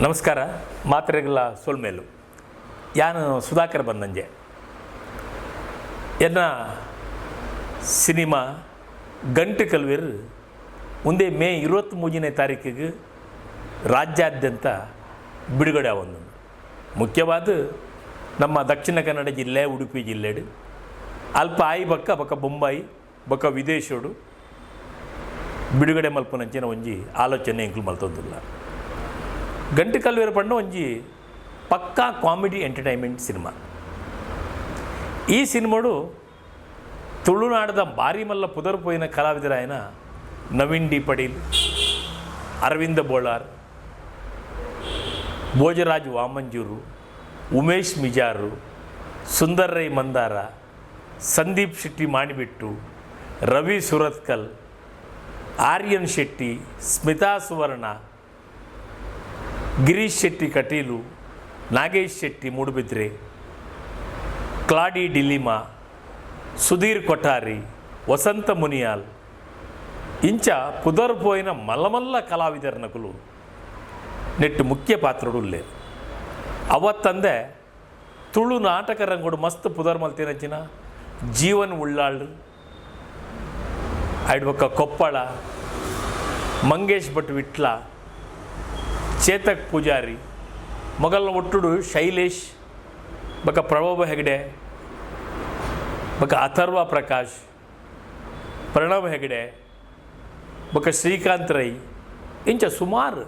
ನಮಸ್ಕಾರ. ಮಾತ್ರೆಗಳ ಸೊಲ್ಮೇಲು. ಯಾನು ಸುಧಾಕರ್ ಬನ್ನಂಜೆ. ಎನ್ನ ಸಿನಿಮಾ ಗಂಟು ಕಲ್ವೇರು ಮುಂದೆ ಮೇ 23ನೇ ತಾರೀಕಿಗೆ ರಾಜ್ಯಾದ್ಯಂತ ಬಿಡುಗಡೆ ಆವೊಂದು. ಮುಖ್ಯವಾದ ನಮ್ಮ ದಕ್ಷಿಣ ಕನ್ನಡ ಜಿಲ್ಲೆ, ಉಡುಪಿ ಜಿಲ್ಲೆಡು ಅಲ್ಪ ಆಯಿ ಬಕ್ಕ ಬೊಕ್ಕ ಬೊಂಬಾಯಿ ಬೊಕ್ಕ ವಿದೇಶೋಡು ಬಿಡುಗಡೆ ಮಲ್ಪುನಂಚಿನ ಒಂಜಿ ಆಲೋಚನೆ ಎಂಕ್ಲು ಮಲ್ತೊಂದುಲ್ಲ. ಗಂಟು ಕಲ್ವೇರು ಪಂಡ ಒಂಜಿ ಪಕ್ಕಾ ಕಾಮಿಡಿ ಎಂಟರ್ಟೈನ್ಮೆಂಟ್ ಸಿನಿಮಾ. ಈ ಸಿನಿಮಾಡು ತುಳುನಾಡದ ಭಾರಿ ಮಲ್ಲ ಪುದರ್ ಪೋಯಿನ ಕಲಾವಿದರಾಯನ ನವೀನ್ ಡಿ ಪಡೀಲ್, ಅರವಿಂದ ಬೋಳಾರ್, ಭೋಜರಾಜ್ ವಾಮಂಜೂರು, ಉಮೇಶ್ ಮಿಜಾರು, ಸುಂದರ್ ರೈ ಮಂದಾರ, ಸಂದೀಪ್ ಶೆಟ್ಟಿ ಮಾಣಿಬೆಟ್ಟು, ರವಿ ಸುರತ್ಕಲ್, ಆರ್ಯನ್ ಶೆಟ್ಟಿ, ಸ್ಮಿತಾ ಸುವರ್ಣ, ಗಿರೀಶ್ ಶೆಟ್ಟಿ ಕಟೀಲು, ನಾಗೇಶ್ ಶೆಟ್ಟಿ ಮೂಡುಬಿದ್ರೆ, ಕ್ಲಾಡಿ ಡಿಲಿಮಾ, ಸುಧೀರ್ ಕೊಠಾರಿ, ವಸಂತ ಮುನಿಯಾಲ್, ಇಂಚ ಪುದರ್ ಪೋಯಿನ ಮಲ್ಲಮಲ್ಲ ಕಲಾವಿದರ್ನಕುಲು ನೆಟ್ಟು ಮುಖ್ಯ ಪಾತ್ರಡು ಉಲ್ಲೇರು. ಅವತ್ತಂದೆ ತುಳು ನಾಟಕ ರಂಗೋಡು ಮಸ್ತ್ ಪುದರ್ ಮಲ್ತಿನಂಚಿನ ಜೀವನ್ ಉಳ್ಳಾಳ್, ಐಡ್ಬೊಕ್ಕ ಕೊಪ್ಪಳ ಮಂಗೇಶ್ ಭಟ್ ವಿಟ್ಲ, ಚೇತಕ್ ಪೂಜಾರಿ, ಮೊಗಲ್ನ ಒಟ್ಟುಡು ಶೈಲೇಶ್ ಬೊಕ್ಕ ಪ್ರಭಾವ ಹೆಗಡೆ ಬೊಕ್ಕ ಅಥರ್ವ ಪ್ರಕಾಶ್, ಪ್ರಣವ್ ಹೆಗಡೆ ಬೊಕ್ಕ ಶ್ರೀಕಾಂತ್ ರೈ, ಇಂಚ ಸುಮಾರು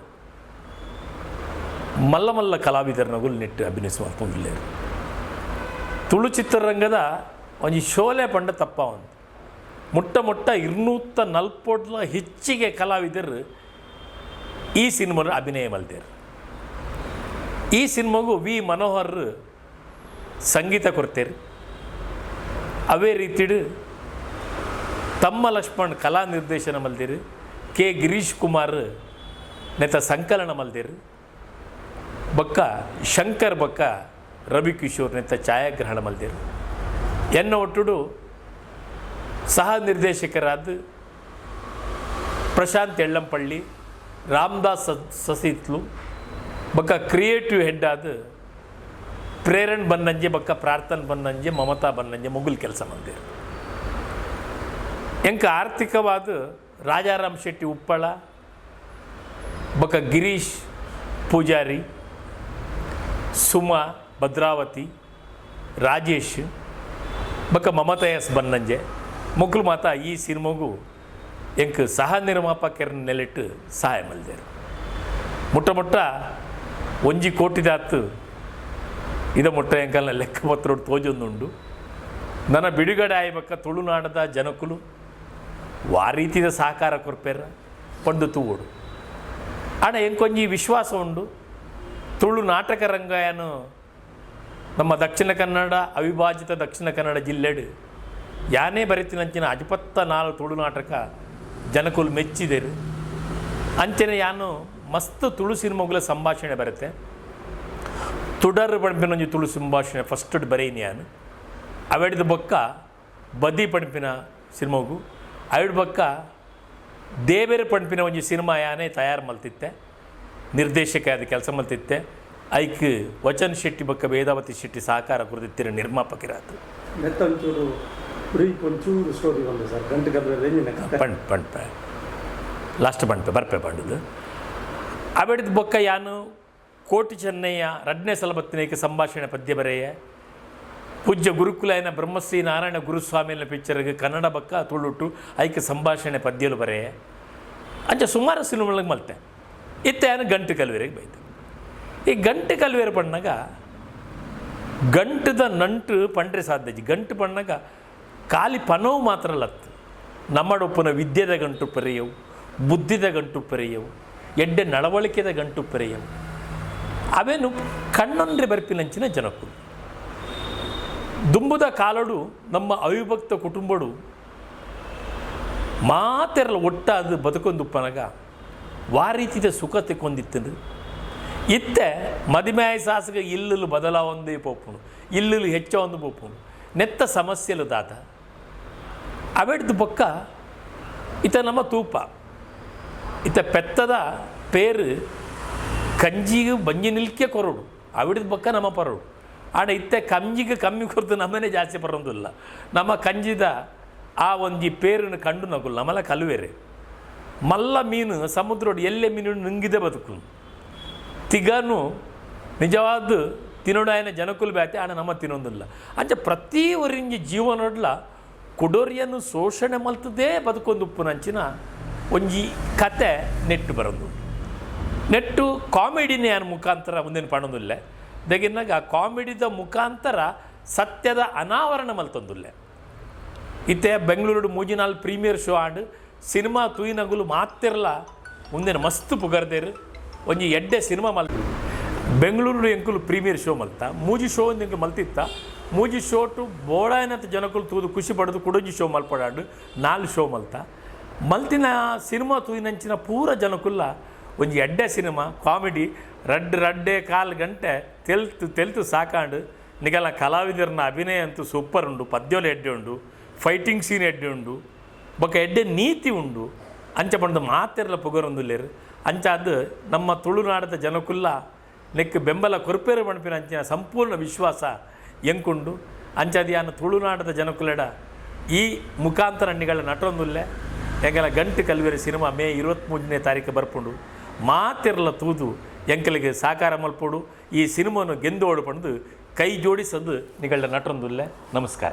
ಮಲ್ಲ ಮಲ್ಲ ಕಲಾವಿದರ್ನಗುಲು ನೆಟ್ಟು ಅಭಿನಯಿಸುವ. ತುಳು ಚಿತ್ರರಂಗದ ಒಂಜಿ ಶೋಲೆ ಪಂಡ ತಪ್ಪ ಒಂದು. ಮುಟ್ಟ ಮುಟ್ಟ 240ಲ ಹೆಚ್ಚಿಗೆ ಕಲಾವಿದರು ಈ ಸಿನಿಮಾದ ಅಭಿನಯ ಮಲ್ತೇರು. ಈ ಸಿನಿಮಾಗೂ ವಿ ಮನೋಹರ್ ಸಂಗೀತ ಕೊಡ್ತೇರು. ಅವೇ ರೀತಿಡು ತಮ್ಮ ಲಕ್ಷ್ಮಣ್ ಕಲಾ ನಿರ್ದೇಶನ ಮಲ್ದಿರು. ಕೆ ಗಿರೀಶ್ ಕುಮಾರ್ ನೆತ ಸಂಕಲನ ಮಲ್ದಿರು. ಬೊಕ್ಕ ಶಂಕರ್ ಬೊಕ್ಕ ರವಿ ಕಿಶೋರ್ ನೆತ್ತ ಛಾಯಾಗ್ರಹಣ ಮಲ್ದಿರು. ಎನ್ನ ಒಟ್ಟುಡು ಸಹ ನಿರ್ದೇಶಕರಾದ ಪ್ರಶಾಂತ್ ಎಳ್ಳಂಪಳ್ಳಿ, ರಾಮದಾಸ್ ಸಸಿತ್ಲು ಬೊಕ್ಕ ಕ್ರಿಯೇಟಿವ್ ಹೆಡ್ ಆದ ಪ್ರೇರಣ್ ಬನ್ನಂಜೆ ಬೊಕ್ಕ ಪ್ರಾರ್ಥನ್ ಬನ್ನಂಜೆ, ಮಮತಾ ಬನ್ನಂಜೆ ಮೊಗುಲ್ ಕೆಲಸ ಮಲ್ದೇರು. ಎಂಕ ಆರ್ಥಿಕವಾದ ರಾಜಾರಾಮ್ ಶೆಟ್ಟಿ ಉಪ್ಪಳ ಬೊಕ್ಕ ಗಿರೀಶ್ ಪೂಜಾರಿ, ಸುಮಾ ಭದ್ರಾವತಿ, ರಾಜೇಶ್ ಬೊಕ್ಕ ಮಮತಾ ಎಸ್ ಬನ್ನಂಜೆ ಮೊಗ್ಲು ಮಾತ ಈ ಸಿನಿಮಾಗೂ ಎಂಕ್ ಸಹ ನಿರ್ಮಾಪಕರ ನೆಲೆಟ್ಟು ಸಹಾಯ ಮಲ್ದೇರು. ಮುಟ್ಟ ಮುಟ್ಟ 1 ಕೋಟಿದಾತು ಇದ ಮುಟ್ಟ ಎಂಕಲ್ನ ಲೆಕ್ಕ ಪತ್ರೋಡು ತೋಜೊಂದುಂಡು. ನನ್ನ ಬಿಡುಗಡೆ ಆಯ್ಬಕ್ಕ ತುಳುನಾಡದ ಜನಕುಲು ವಾ ರೀತಿದ ಸಹಕಾರ ಕೊರ್ಪೇರ ಪಂಡು ತೂವೋಡು. ಆಡ ಎಂಕೊಂಜಿ ವಿಶ್ವಾಸ ಉಂಡು. ತುಳು ನಾಟಕ ರಂಗಯನು ನಮ್ಮ ದಕ್ಷಿಣ ಕನ್ನಡ, ಅವಿಭಾಜಿತ ದಕ್ಷಿಣ ಕನ್ನಡ ಜಿಲ್ಲೆಡು ಯಾನೇ ಬರೀತಿನಂಚಿನ ಅಜಪತ್ತ ನಾಲ್ ತುಳು ನಾಟಕ ಜನಕುಲು ಮೆಚ್ಚಿದರು. ಅಂಚನೆ ಯಾನು ಮಸ್ತ್ ತುಳು ಸಿನಿಮಾಗಳ ಸಂಭಾಷಣೆ ಬರುತ್ತೆ. ತುಡರ್ ಪಣ್ಪಿನ ಒಂಜಿ ತುಳು ಸಂಭಾಷಣೆ ಫಸ್ಟ್ ಬರೀನಿ ಯಾನು. ಅವೆಡ್ದು ಬೊಕ್ಕ ಬದಿ ಪಣ್ಪಿನ ಸಿನಿಮಾಗು, ಅವಿಡ್ ಬೊಕ್ಕ ದೇವೆರ್ ಪಣ್ಪಿನ ಒಂಜಿ ಸಿನಿಮಾ ಯಾನೇ ತಯಾರು ಮಲ್ತಿತ್ತೆ, ನಿರ್ದೇಶಕ ಅದು ಕೆಲಸ ಮಲ್ತಿತ್ತೆ. ಐಕ್ ವಚನ್ ಶೆಟ್ಟಿ ಬೊಕ್ಕ ವೇದಾವತಿ ಶೆಟ್ಟಿ ಸಹಕಾರ ಕೊರ್ದಿತ್ತಿರ ನಿರ್ಮಾಪಕರಾತು. ನೆತ್ತ ಒಂಚೂರು ಬ್ರೀಫ್ ಒಂಚೂರು ಸ್ಟೋರಿ ಬಂದೆ ಸರ್, ಗಂಟೆ ಕಲ್ವೇರ್. ಪಣ್ ಪಣ್ಪೆ, ಲಾಸ್ಟ್ ಪಣ್ಪೆ ಬರ್ಪೆ ಪಂಡದು. ಅವೆಡ್ದು ಬೊಕ್ಕ ಯಾನು ಕೋಟಿ ಚೆನ್ನಯ್ಯ ರಡ್ನೇ ಸಲ ಬತ್ತಿನೇಕ ಸಂಭಾಷಣೆ ಪದ್ಯ ಬರೆಯ. ಪೂಜ್ಯ ಗುರುಕುಲಾಯನ ಬ್ರಹ್ಮಶ್ರೀ ನಾರಾಯಣ ಗುರುಸ್ವಾಮಿನ ಪಿಕ್ಚರ್ಗೆ ಕನ್ನಡ ಬಕ್ಕ ತುಳುಟು ಐಕೆ ಸಂಭಾಷಣೆ ಪದ್ಯಲು ಬರೆಯ. ಅಂಚ ಸುಮಾರು ಸಿನಿಮಾಗಳಿಗೆ ಮಲ್ತೆ. ಇತ್ತೆ ಯಾನು ಗಂಟು ಕಲ್ವೇರಿಗೆ ಬೈತೆ. ಈ ಗಂಟು ಕಲ್ವೇರು ಪಣ್ಣಾಗ ಗಂಟದ ನಂಟು ಪಂಡ್ರೆ ಸಾಧ್ಯಜಿ. ಗಂಟು ಪಣ್ಣಾಗ ಖಾಲಿ ಪನವು ಮಾತ್ರ ಲತ್ತು, ನಮ್ಮಡೊಪ್ಪನ ವಿದ್ಯೆದ ಗಂಟು ಪೆರೆಯವು, ಬುದ್ಧಿದ ಗಂಟು ಪೆರೆಯವು, ಎಡ್ಡೆ ನಡವಳಿಕೆದ ಗಂಟು ಪೆರೆಯವು. ಅವೇನು ಕಣ್ಣೊಂದ್ರೆ ಬರ್ಪಿನಂಚಿನ ಜನಕ್ಕುಲು. ದುಂಬುದ ಕಾಲಡು ನಮ್ಮ ಅವಿಭಕ್ತ ಕುಟುಂಬಡು ಮಾತೆರಲ ಒಟ್ಟಾದ ಬದುಕೊಂದುಪ್ಪನಗ ವಾ ರೀತಿದ ಸುಖ ತೆಕ್ಕೊಂದಿತ್ತಂದು. ಇತ್ತೆ ಮದಿಮೆ ಸಾಸಗ ಇಲ್ಲಲು ಬದಲಾವೊಂದೇ ಪೋಪುಂಡು, ಇಲ್ಲಲು ಹೆಚ್ಚ ಒಂದು ಪೋಪುಂಡು. ನೆತ್ತ ಸಮಸ್ಯೆಲು ದಾದ? ಅವೆಡ್ದು ಬೊಕ್ಕ ಇತ ನಮ್ಮ ತೂಪ ಇತ್ತ ಪೆತ್ತದ ಪೇರು ಕಂಜಿಗ್ ಬಂಜಿ ನಿಲ್ಕೆ ಕೊರೊಡು, ಅವಿಡಿದ ಬೊಕ್ಕ ನಮ ಪರೊಡು. ಆಂಡ ಇತ್ತೆ ಕಂಜಿಗ್ ಕಮ್ಮಿ ಕೊರ್ದು ನಮನೆ ಜಾಸ್ತಿ ಪರೊಂದುಲ್ಲ. ನಮ್ಮ ಕಂಜಿದ ಆ ಒಂಜಿ ಪೇರಿನ ಕಂಡು ನಕುಲು ನಮಲ ಕಲುವೆರೆ. ಮಲ್ಲ ಮೀನು ಸಮುದ್ರೊಡು ಎಲ್ಲೆ ಮೀನು ನುಂಗಿದೆ ಬದುಕು. ತಿಗನು ನಿಜವಾದ ತಿನ್ನೋಡಾಯನ ಜನಕುಲು ಬ್ಯಾತೆ, ಆಂಡ ನಮ ತಿನ್ನೊಂದಿಲ್ಲ. ಅಂಚ ಪ್ರತಿ ಒರಿಂಜಿ ಜೀವನೊಡ್ಲ ಕುಡೊರಿಯನ್ನು ಶೋಷಣೆ ಮಲ್ತದೇ ಬದುಕೊಂದು ಉಪ್ಪುನಂಚಿನ ಒಂಜಿ ಕತೆ ನೆಟ್ಟು ಬರೋದು. ನೆಟ್ಟು ಕಾಮಿಡಿನೇ ಮುಖಾಂತರ ಮುಂದಿನ ಪಣೊಂದುಲ್ಲೆ. ದಗಿನಾಗ ಆ ಕಾಮಿಡಿದ ಮುಖಾಂತರ ಸತ್ಯದ ಅನಾವರಣ ಮಲ್ತೊಂದುಲ್ಲೆ. ಇತ್ತೆ ಬೆಂಗಳೂರು ಮೂಜಿನಾಲ್ ಪ್ರೀಮಿಯರ್ ಶೋ ಆಂಡ್. ಸಿನಿಮಾ ತೂಯಿನಗುಲು ಮಾತಿರ್ಲ ಮುಂದಿನ ಮಸ್ತ್ ಪುಗರ್ದೇರು, ಒಂಜಿ ಎಡ್ಡೆ ಸಿನಿಮಾ ಮಲ್. ಬೆಂಗಳೂರು ಎಂಕುಲು ಪ್ರೀಮಿಯರ್ ಶೋ ಮಲ್ತ, ಮೂಜಿ ಶೋ ಒಂದು ಎಂಕುಲು ಮಲ್ತಿತ್ತ. ಮೂಜಿ ಶೋಟು ಬೋಡಾಯನಂತ ಜನಕುಲು ತೂದು ಖುಷಿ ಪಡೆದು ಕುಡೊಂಜಿ ಶೋ ಮಲ್ಪಡಾಂಡು ನಾಲ್ ಶೋ ಮಲ್ತ. ಮಲ್ತಿನ ಸಿನಿಮಾ ತೂಯಿನಂಚಿನ ಪೂರ ಜನಕುಲ್ಲ ಒಂಜಿ ಎಡ್ಡೆ ಸಿನಿಮಾ, ಕಾಮಿಡಿ, ರಡ್ಡ್ ರಡ್ಡೆ ಕಾಲು ಗಂಟೆ ತೆಲ್ತು ತೆಲ್ತು ಸಾಕಾಂಡು. ನಿಗಲ ಕಲಾವಿದರನ್ನ ಅಭಿನಯ ಅಂತೂ ಸೂಪರ್ ಉಂಡು, ಪದ್ಯೋಲು ಎಡ್ಡೆ ಉಂಡು, ಫೈಟಿಂಗ್ ಸೀನ್ ಎಡ್ಡೆ ಉಂಡು, ಬೊಕ್ಕ ಎಡ್ಡೆ ನೀತಿ ಉಂಡು ಅಂಚ ಪಂಡ ಮಾತೆರ್ಲ ಪುಗರೊಂದುಲ್ಲೆರ್. ಅಂಚಾದ್ ನಮ್ಮ ತುಳುನಾಡದ ಜನಕುಲ್ಲ ನೆಕ್ ಬೆಂಬಲ ಕೊರ್ಪೇರು ಪನ್ಪಿನ ಅಂಚಿನ ಸಂಪೂರ್ಣ ವಿಶ್ವಾಸ ಎಂಕುಂಡು. ಅಂಚಾದ್ ಯಾನ್ ತುಳುನಾಡದ ಜನಕುಲೆಡ ಈ ಮುಖಾಂತರ ನಿಗಳ ನಟೊಂದುಲ್ಲೆ, ಎಂಕಲ ಗಂಟು ಕಲ್ವೇರಿ ಸಿನಿಮಾ ಮೇ 23ನೇ ತಾರೀಕು ಬರ್ಪುಂಡು. ಮಾತೆರ್ಲ ತೂದು ಎಂಕಲಿಗೆ ಸಾಕಾರ ಮಲ್ಪೊಡು, ಈ ಸಿನಿಮಾನು ಗೆಂದೋಡು ಪಂದು ಕೈ ಜೋಡಿಸಂದು ನಿಗಳ ನಟೊಂದುಲ್ಲೆ. ನಮಸ್ಕಾರ.